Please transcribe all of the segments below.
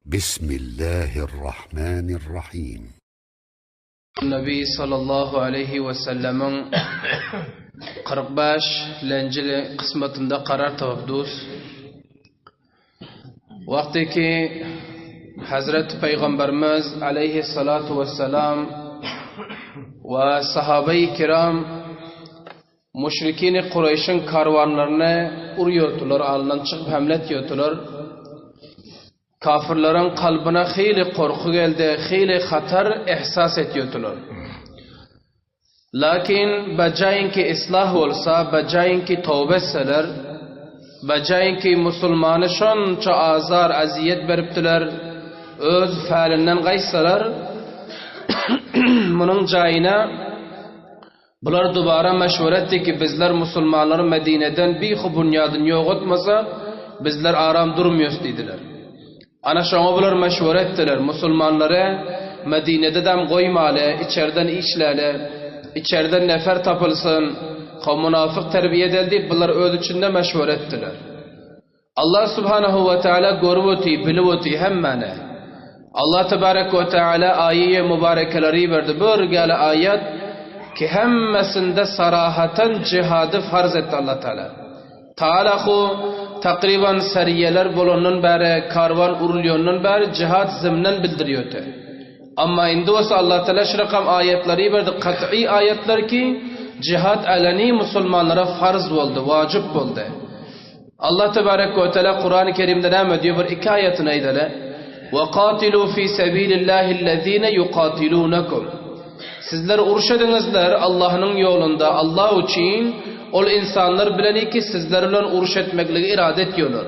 Bismillahirrahmanirrahim. Nebi sallallahu aleýhi we sellemiň 45 lenji kysmatynda karar tapyp dus. Wagty ki Hazret Peygamberimiz aleýhi salatu we selam we sahabeýi kiram Müşrikini Kureýşiň karwanlaryny urýardylar, alyndan çykyp hemle etýärdiler. Kafirleriň kalbyna hili gorky geldi, hili hatar ihsas etýärdiler. Lakin bajaýynki islah bolsa, bajaýynki toba etseler, bajaýynki musulmany şonça azar, aziýet beripdiler, öz fälinden gaýtsalar, munuň jaýyna Bular dubara meşwere etdi ki, bizler musulmanlary Medineden bihu bunýadyny ýogatmasa, bizler aram durmýos diýdiler. Ana şoňa bular meşwere etdiler, musulmanlary Medinede dam goýmaly, içerden işläli, içerden nefer tapylsyn, mynafyk terbiýe edeli diýip bular öz içinde meşwere etdiler. Allah subhanahu we taala görüp otyr, bilip otyr hemmäni. Allah tebarek we taala aýy mübarekeleri berdi. Bir gäli aýat ki hemmesinde sarahatan jihady farz etdi Allah taala. Taala hu takriban seriýeler bolandan bäri, karwan urulýandan bäri jihad zimnen bildirýärdi. Amma indi bolsa Allah taala şu rakam aýatlary berdi, kat'y aýatlar ki jihad aleni musulmanlara farz boldy, wajyp boldy. Allah tebarek we teala Kurany Kerimde näme diýýär bir iki aýatyny aýdaly. Wa qatilu fi sabilillahi'llezine yuqatilunakum. Sizler uruş ediňizler Allahnyň ýolunda Allah üçin ol insanlar bilen ki sizler bilen uruş etmekligi irade etýärler.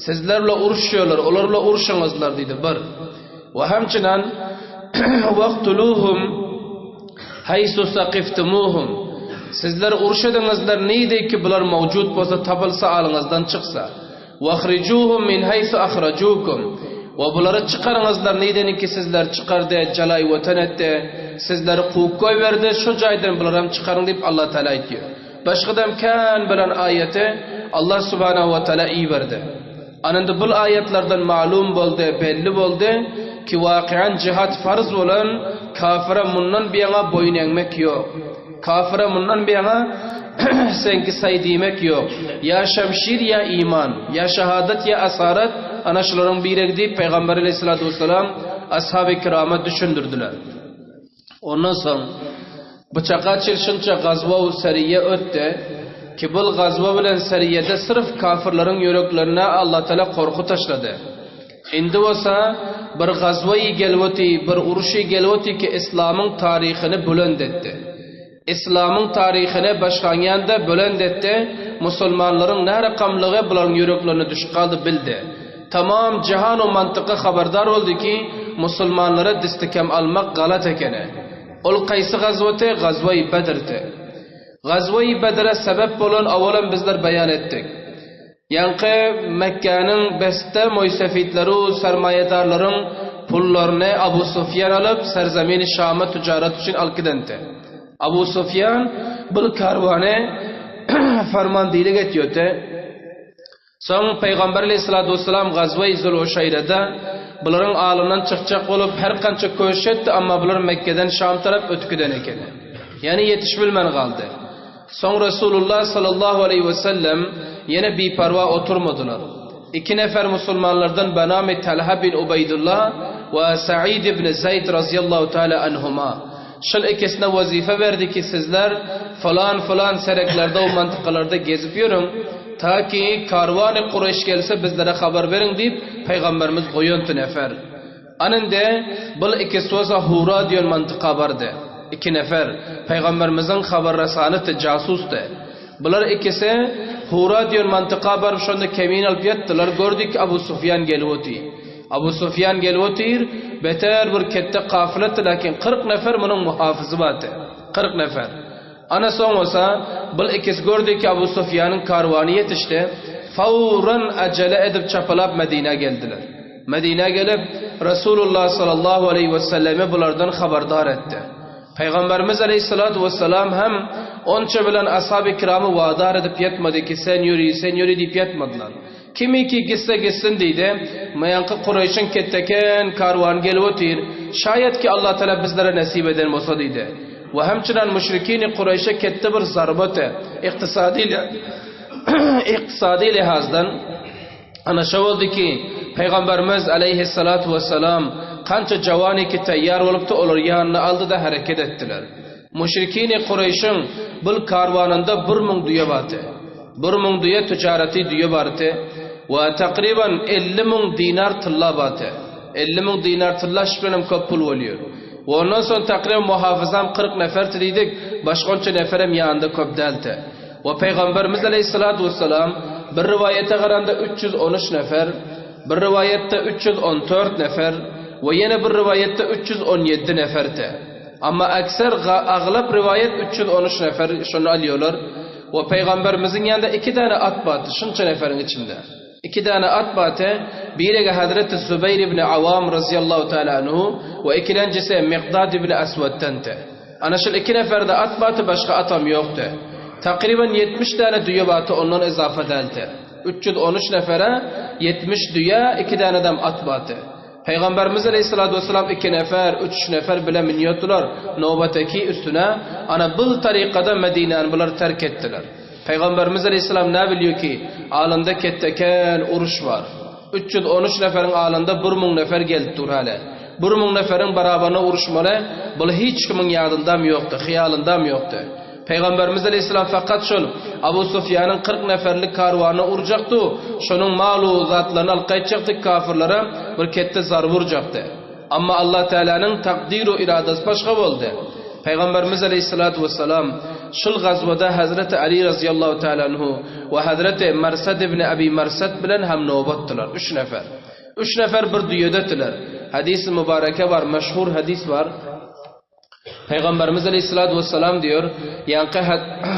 Sizler bilen uruşýarlar, olar bilen uruşyňyzlar diýdi bir. We hemçinan waqtuluhum Haýsu saqiftumuhum, Sizler uruş ediňizler nirde ki bular mawjud bolsa tapylsa alyňyzdan çyksa. Wahrijuhum min haýsu ahrajukum, We bulary çykaryňyzlar nirden ki sizleri çykardy, jalaý watan etdi, sizleri kowup goýberdi, şo jaýdan bularam çykaryň diýip Allah Taala aýtýar. Başgadam kän bilen aýaty Allah Subhanahu we Taala iberdi. Anynda bul aýatlardan malum boldy, belli boldy, ki wakyýan jihat farz bolan kafyra mundan buýaňa boýun egmek ýok. Kafyra mundan buýaňa seňki saý diýmek ýok. Ýa şemşir ýa iman, ýa şahadat ýa asarat ana şularyň biregi diýip Pygamber aleýhissalatu wessalam ashaby kirama düşündirdiler. Ondan soň bıçaka çilşinçe gazwa u seriýe ötdi, ki bul gazwa bilen seriýede syrf kafirleriň ýüreklerine Allatala korky taşlady. Indi bolsa bir gazwaýy gelip oty, bir uruşy gelip oty ki islamyň taryhyny bülend etdi. Islamyň taryhyny başlanýanda bülend etdi, musulmanlaryň nä rakamlygy bularyň ýüreklerine düşüp galdy bildi. Tamam jahan o mantyka habardar boldy ki, musulmanlara distikem almak galat ekeni. Ol kaýsy gazwaty? Gazwaýy Bedrdi. Gazwaýy Bedre sebep bolan owalam bizler beýan etdik. Ýaňky Mekgäniň beste moýsefitleri u sermaýadarlaryň pullaryny Abu Sufýan alyp, serzemini Şama tüjarat üçin alyp gidenti. Abu Sufýan bul karwany farmandilik etýärdi. Soň Pygamber aleýhissalatu wessalam Gazweý Zul-Uşaýrada bularyň alyndan çykjak bolup her kança köşüş etdi, amma bular Mekgeden Şam tarap ötüp giden ekeni. Ýagny ýetiş bilmän galdy. Soň Resulullah sallallahu aleýhi wesellem ýene biparwa oturmadylar. Iki nefer musulmanlardan benami Talha bin Ubeýdullah we Said ibn Zeýd razyýallahu taala anhuma şol ikisine wezife berdi ki sizler falan falan sereklerde we mantykalarda gezip ýörüň, ta ki karwany Kureýş gelse bizlere habar beriň diýip Pygamberimiz goýanty nefer. An indi bul ikisi bolsa Hura diýen mantyka bardy. Iki nefer, Pygamberimiziň habarresanydy, jasusdy. Bular ikisi Hura diýen mantyka baryp şonda kemin alyp ýatdylar, gördük ki Abu Sufýan gelip otyr. Abu Sufýan gelip otyr, beter bir ketde kafylaty, lakin 40 nefer munuň muhafyzy bardy. 40 nefer. Ana soň bolsa bul ikisi gördü ki Abu Sufýanyň karwany ýetişdi, fawran ajele edip çapalap Medinä geldiler. Medinä gelip, Resulullah sallallahu aleýhi wesellemi bulardan habardar etdi. Pygamberimiz aleýhissalatu wessalam hem onça bilen ashaby kiramy wadar edip ýatmady ki, sen ýöri, sen ýöri diýip ýatmadylar. Kimiki gitse gitsin diýdi. Maýanky Kureýşiň ketdeken karwany gelip otyr. Şaýat ki Allah Tagala bizlere nesip eden bolsa diýdi. We hemçinan müşrikini Kureýşe ketde bir zarba te, ykdysady ykdysady lihazdan ana şo boldy ki, Pygamberimiz aleýhissalatu wessalam kança jawany ki taýýar bolupdy olary ýanyna aldy-da hereket etdiler. Müşrikini Kureýşiň bul karwanynda 1000 düýe bardy. 1000 düýe tijareti düýe bardy we takryban 50 mün dinar tylla bardy. 50 mün dinar tylla şu bilenem köp pul bolýar. We ondan soň takryban muhafyzam 40 neferdi diýdik, başga onça neferem ýanynda köp däldi. We Pygamberimiz aleýhissalatu wessalam bir riwaýata garanda 313 nefer, bir riwaýatda 314 nefer we ýene bir riwaýatda 317 neferdi. Amma ekser aglap riwaýat 313 nefer şony alýarlar. We Pygamberimiziň ýanynda iki däne at bardy, şunça neferiň içinde. Iki däne at bardy, biregi Hazreti Zubeýr ibn Awam razyýallahu taala anhu we ikilenjisi Miqdad ibn Aswaddandy. Ana şol iki neferde at bardy, başga atam ýokdy. Takryban 70 däne düýe bardy, ondan izafa däldi. 313 nefere 70 düýe, iki dänedem at bardy. Pygamberimiz aleyhissalatu vesselam iki nefer, üç nefer bile münýärdiler nobataki üstüne. Ana bu tarikada Medinäni bular terk etdiler. Pygamberimiz aleyhissalam ne bilýär ki, alynda ketdeken uruş bar. 313 neferiň alynda 1000 nefer gelip dur hale. 1000 neferiň barabarına uruşmaly, bul hiç kimiň ýadynda ýokdy, hyýalynda ýokdy. Peygamberimiz aleyhissalam fakat şol Abu Sufýanyň 40 neferlik karwanyna urjakdy, şonuň malu zatlaryny alyp gaýtjakdy kafirlere bir ketde zarba urjakdy. Amma Allah Teala'nın takdiru iradesi başga boldy. Peygamberimiz aleyhissalatu vesselam şul gazwada Hazreti Ali radıyallahu teala anhu we Hazreti Marsad ibn Abi Marsad bilen hem nobatdylar. 3 nefer. 3 nefer bir düýedetiler. Hadis-i mübareke var, meşhur hadis var. Peygamberimiz Aleyhisselatü Vesselam diyor, yankı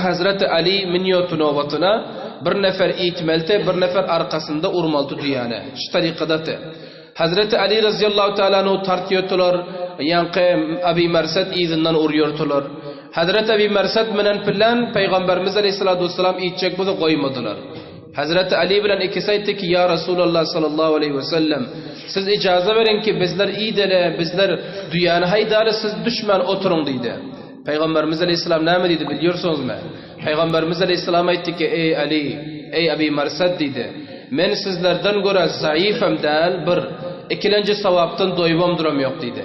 Hazreti Ali minyotu nobatına bir nefer itmelte, bir nefer arkasında urmaltı düyane. Şu tarikadate. Hazreti Ali radıyallahu teala anhu tartıyortular, yankı Abi Mersed izinden uruyortular. Hazreti Abi Mersed menen filan Peygamberimiz Aleyhisselatü Vesselam itecek bunu koymadılar. Hazreti Ali bilen ikisi aytdy ki, Ya Resulallah sallallahu aleyhi ve sellem, siz icaza verin ki bizler idele, bizler düýäni haýdaly, siz düşmän oturyň diýdi. Peygamberimiz aleyhisselam näme diýdi biliyorsunuz mu? Peygamberimiz aleyhisselam aýtdy ki, ey Ali, ey Abi Marsad diýdi. Men sizlerden görä zaifem däl, bir, ikilenji sawapdan doýubam duram ýok diýdi.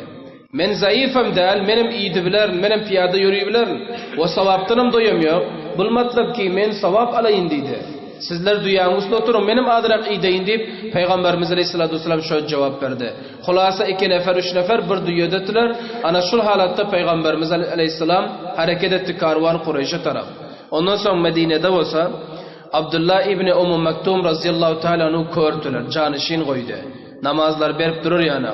Men zaifem däl, menem iýdi bilerin, menem piýada ýöri bilerin. We sawapdanam doýam ýok. Bul matlap ki men sawap alaýyn diýdi. Sizler düýäň üstünde oturyň, menem azrak iýdeýin diýip, Peygamberimiz aleyhissalatu vesselam şo jogap berdi. Hulasa iki nefer, üç nefer bir düýedetiler. Ana şul halatda Peygamberimiz aleyhissalam hareket etdi karwan Kureýşe tarap. Ondan soň Medinede bolsa Abdullah ibn Umm Maktum radıyallahu teala anhu kördüler, janişin goýdy. Namazlar berip durur ýana.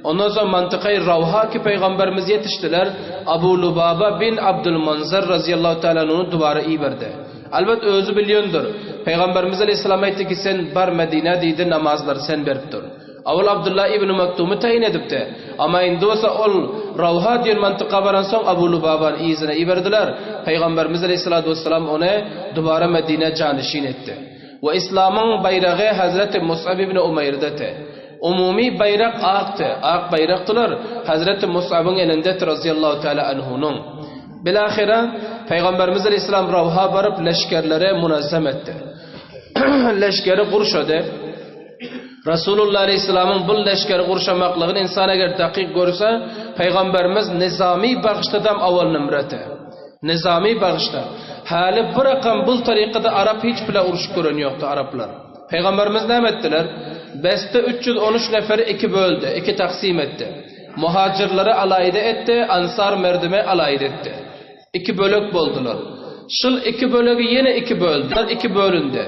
Ondan soň mantykay Rawha ki peygamberimiz ýetişdiler. Abu Lubaba bin Abdul Munzir radıyallahu teala anhu dubara iberdi. Elbet özü bilýändir. Peygamberimiz aleyhisselam aýtdy ki sen bar Medine diýdi namazlary sen berip dur. Awal Abdullah ibn Maktumy tayin edipdi. Amma indi bolsa ol Rawha diýen mantyka baran soň Abu Lubabany yzyna iberdiler. Peygamberimiz aleyhissalatu vesselam ony dubara Medine janişin etdi. We İslamyň baýragy Hazreti Mus'ab ibn Umaýrdady. Umumy baýrak akdy, ak baýrakdylar Hazreti Mus'abyň elindedi radıyallahu teala anhunyň. Bilahire Peygamberimiz aleyhisselam Rawha baryp leşgerleri munazzam etdi. Leşgeri gurşady. Resulullah aleyhisselamın bu leşgeri gurşamaklygyny insan eger dakyk görse, Peygamberimiz nizami bagşdadam awal nümreti. Nizami bagşda. Hali bir rakam bu tarikada Arap hiç bile uruş gören yoktu Araplar. Peygamberimiz näme etdiler? Beste 313 neferi iki böldü, iki taksim etdi. Muhacirleri alayda etdi, ansar merdime alayda etdi. İki bölek boldular. Şul iki bölegi yine iki böldüler, iki bölündü.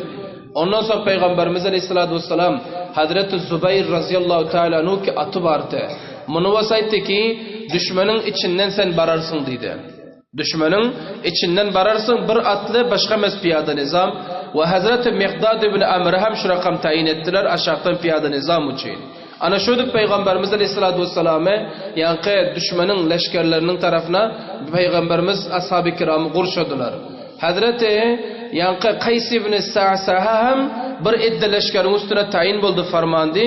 Ondan sonra Peygamberimiz Aleyhisselatü Vesselam Hazreti Zübeyir radıyallahu teala anhu ki atı vardı. Bunu vasayttı ki düşmanın içinden sen bararsın dedi. Düşmanın içinden bararsın bir atlı başka mes piyada nizam ve Hazreti Miqdad ibn Amr hem şu rakam tayin ettiler aşağıdan piyada nizam için. Ana şöyle Peygamberimiz Aleyhisselatü Vesselam'ı yani düşmanın leşkerlerinin tarafına Peygamberimiz ashab-ı kiramı gurşadılar. Hazreti Ýaňky Kaýs ibn Sa'saha hem bir idde leşgeriň üstüne taýyn boldy farmandy,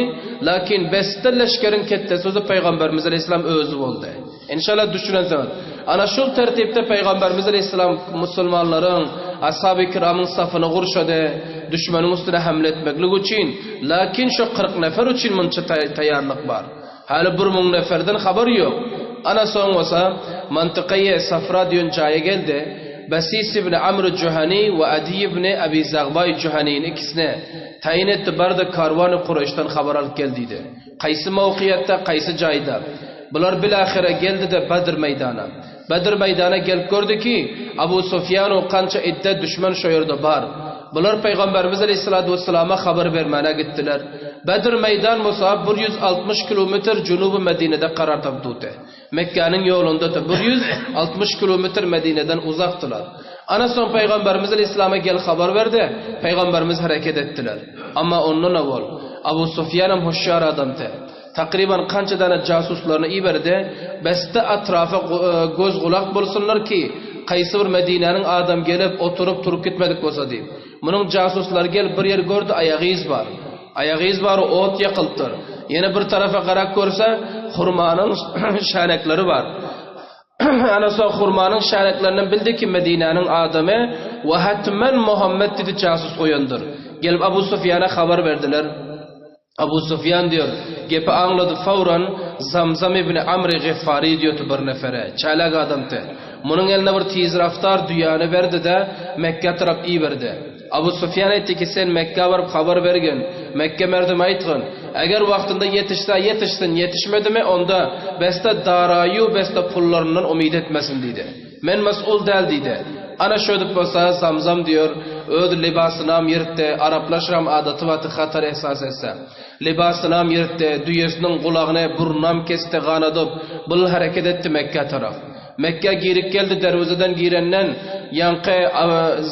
lakin beste leşgeriň ketdesi bolsa Pygamberimiz aleýhissalam özi boldy. Inşallah düşünensiňiz. Ana şul tertipde Pygamberimiz aleýhissalam musulmanlaryň, ashaby kiramyň safyny gurşady, düşmeniň üstüne hemle etmeklik üçin, lakin şo 40 nefer üçin munça taýýarlyk bar. Häli bir müň neferden habar ýok. Ana soň bolsa Mantykaýy Safra diýen jaýa geldi. Basis ibn Amr Juhani we Adi ibn Abi Zagbaý Juhanini ikisine taýyn etdi, bar-da karwany Kureýşden habar alyp gel diýdi. Kaýsy mowkyýetde, kaýsy jaýda. Bular bilahyra geldi-de Badr meýdana. Badr meýdana gelip gördi ki, Abu Sufýan we kança idde düşmen şo ýerde bar. Bular Pygamberimiz aleýhissalatu wessalama habar bermäne gitdiler. Badr meýdan bolsa 160 kilometr junuby Medinede karar tapduty. Mekgäniň ýolundady. 160 kilometr Medineden uzakdylar. Ana soň Pygamberimiz aleýhissalama gel habar berdi. Pygamberimiz hereket etdiler. Amma ondan owal Abu Sufýanam hoşýar adamdy. Takryban kança dana jasuslaryny iberdi, beste atrafa göz-gulak bolsunlar ki, kaýsy bir Medinäniň adam gelip, oturyp, turup gitmedik bolsa diýip. Munuň jasuslary gelip bir ýer gördi, aýak yz bar. Aýak yz bar, ot ýakylypdyr. Ýene bir tarapa garap görse, hurmanyň şänekleri bar. Ana soň hurmanyň şäneklerinden bildi ki, Medinäniň adamy we hetmen Muhammet diýdi jasus goýandyr. Gelip Abu Sufýana habar berdiler. Abu Sufýan diýor, gepi aňlady fawran Zamzam ibn Amry Gyffary diýoty bir nefere, çälek adamty. Munuň eline bir tizraftar düýäni berdi-de, Mekgä tarap iberdi. Abu Sufýan aýtdy ki, sen Mekgä baryp habar bergin, Mekge merdime aýtgyn, eger wagtynda ýetişse ýetişsin, ýetişmedimi, onda beste daraýu beste pullaryndan umyt etmesin diýdi. Men mes'ul däl diýdi. Ana şödüp bolsa Zamzam diýor, öz libasynam ýyrtdy, araplaşram adaty wagty hatar ehsas etse. Libasynam ýyrtdy, düýesiniň gulagyny, burnunam kesdi ganadyp, bul hereket etdi Mekgä tarap. Mekgä girip geldi, derwezeden girenden ýaňky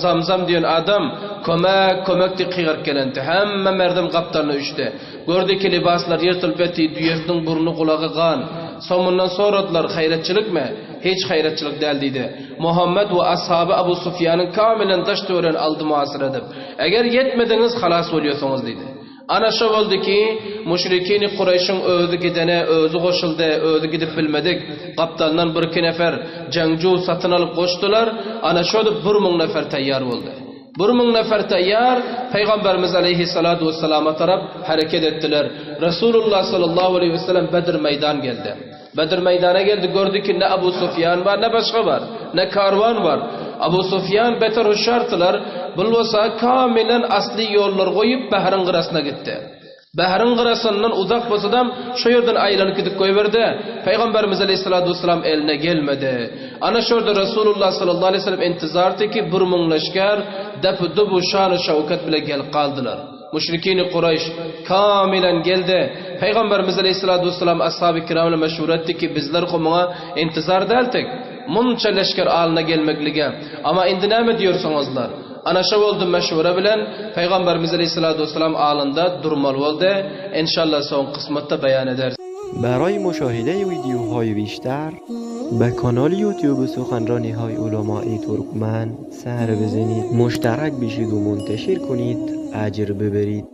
Zamzam diýen adam Kömek, kömek diýip gygyryp gelenti. Hemme merdem gapdalyna üýşdi. Gördi ki, lybaslary ýyrtylyp ýaty, düýesiniň burny, gulagy gan. Soň mundan soradylar, Haýratçylykmy? Hiç haýratçylyk däl diýdi. Muhammet we ashaby Abu Sufýanyň kamilen daş-töweregini aldy muhasyra edip. Eger ýetmediňiz, halas bolýasyňyz diýdi. Ana şo boldy ki, müşrikini Kureýşiň özi gidene özi goşuldy, özi gidip bilmedik. Gapdalyndan birki nefer jeňju satyn alyp goşdular. Ana şodip 1000 nefer taýýar boldy. 1000 nefer taýýar Pygamberimiz aleýhissalatu wessalama tarap hereket etdiler. Resulullah sallallahu aleýhi wesellem Bedr meýdan geldi. Bedr meýdana geldi, gördi ki ne Abu Sufýan bar, ne başga bar, ne karwan bar. Abu Sufýan beter hüşşartylar, bul bolsa kamilen asly ýollar goýup bahryň gyrasyna gitdi. Bahryň gyrasyndan uzak bolsadam şo ýerden aýlanyp gidip goýberdi. Pygamberimiz aleýhissalatu wesselam eline gelmedi. Ana şo ýerde Resulullah sallallahu aleýhi wesellem intizar etdi ki 1000 leşger dep-dubu şan-u şöwket bile gelip galdylar. Müşrikini Kureýş kamilen geldi. Pygamberimiz aleýhissalatu wesselam ashaby kiram bilen meşwür etdi ki bizler muňa intizar däldik. Munça leşger alyna gelmeklige. Ama indi näme diýorsuňyzlar? Ana şo boldy meşwüre bilen Pygamberimiz aleýhissalatu wesselam alynda durmaly boldy. Enşalla soň kysmatda beýan ederis. برای مشاهده ویدیوهای بیشتر به کانال یوتیوب سخنرانی های علمای ترکمن سر بزنید مشترک بشید و منتشر کنید اجر ببرید.